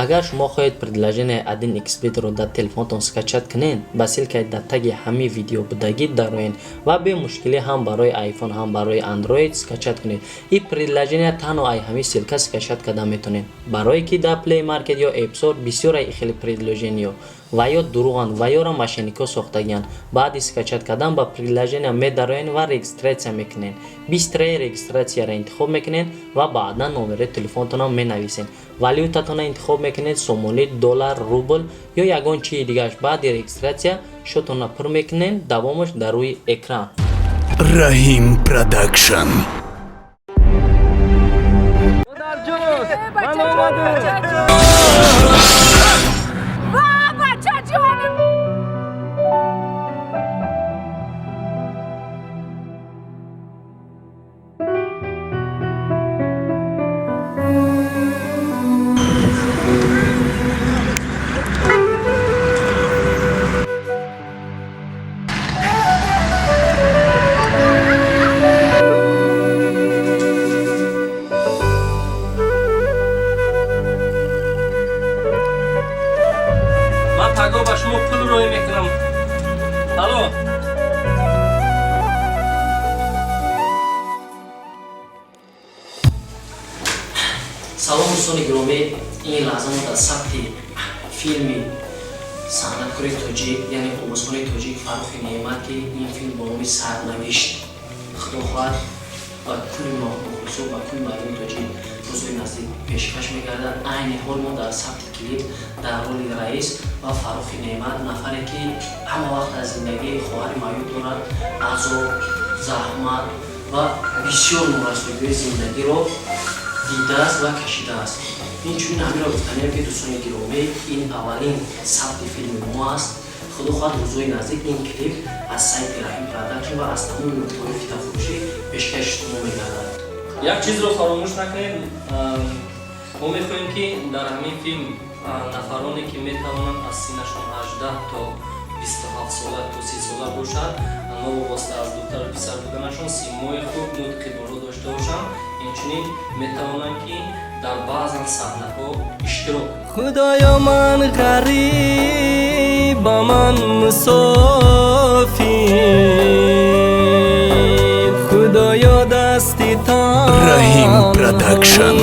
Агар шумо хоҳед приложение 1xBet-ро дар телефонтон скачать кунед, ба ссылкаи дар таги ҳамин видео будагӣ дароед ва бемушкилӣ ҳам барои iPhone, ҳам барои Android скачать кунед. Ин приложение танҳо ай ҳамин ссылка скачать карда метавонед, барое ки дар Play Market ё App Store бисёр ай хеле приложениё ва ё дурӯғанд ва ёро мошенникҳо сохтагианд. Баъди скачать кардан ба приложение медароед ва регистрация мекунед. Быстрая регистрацияро интихоб мекунед ва баъдан номери телефонтонро менависед. Валютатонро интихоб мекунед: сомонӣ, доллар, рубл ё ягон чизи дигараш. Баъди регистрация счётонро пур мекунед. Давомаш дар рӯи экран. Раҳим Продакшн. Модарҷон, ман омадам. Ва, бачаҷонам! Ман пагоҳ ба шумо пул роҳӣ мекунам. Алло. Салом, дӯстони гиромӣ! Ин лаҳза мо дар сабти филми санъаткори тоҷик, яъне овозхони тоҷик Фаррухи Неъмат, ки ин филм бо номи «Сарнавишт», худо хоҳад, ба кулли мухлисо, ба кулли мардуми тоҷик рӯзҳои наздик пешкаш мегардад. Айни ҳол мо дар сабти клип дар роли раис ва Фаррухи Неъмат, нафаре ки ҳама вақт дар зиндагии хоҳари маъюб дорад, азоб, заҳмат ва бисёр норасоиҳои зиндагиро дидааст ва кашидааст. Инчунин ҳаминро гуфтаниям, ки, дӯстони гиромӣ, ин аввалин сабти филми мо аст. Худо хоҳад, рӯзҳои наздик ин клип аз сайти Раҳим Продакшн ва аз тамоми нуқтаҳои фитафурӯшӣ пешкаши шумо мегардад. Як чизро фаромӯш накунед. Мо мехоҳем, ки дар ҳамин филм нафароне, ки метавонанд аз синнашон 18 то 27 сола то 30 сола бошад, новобаста аз духтару писар буданашон, симои хуб, нутқи боро дошта бошанд, инчунин метавонанд, ки дар баъзан саҳнаҳо иштирок кунанд. Худоё, ман ғариб, ман мусофир, Худоё, дасти Раҳим Продакшн.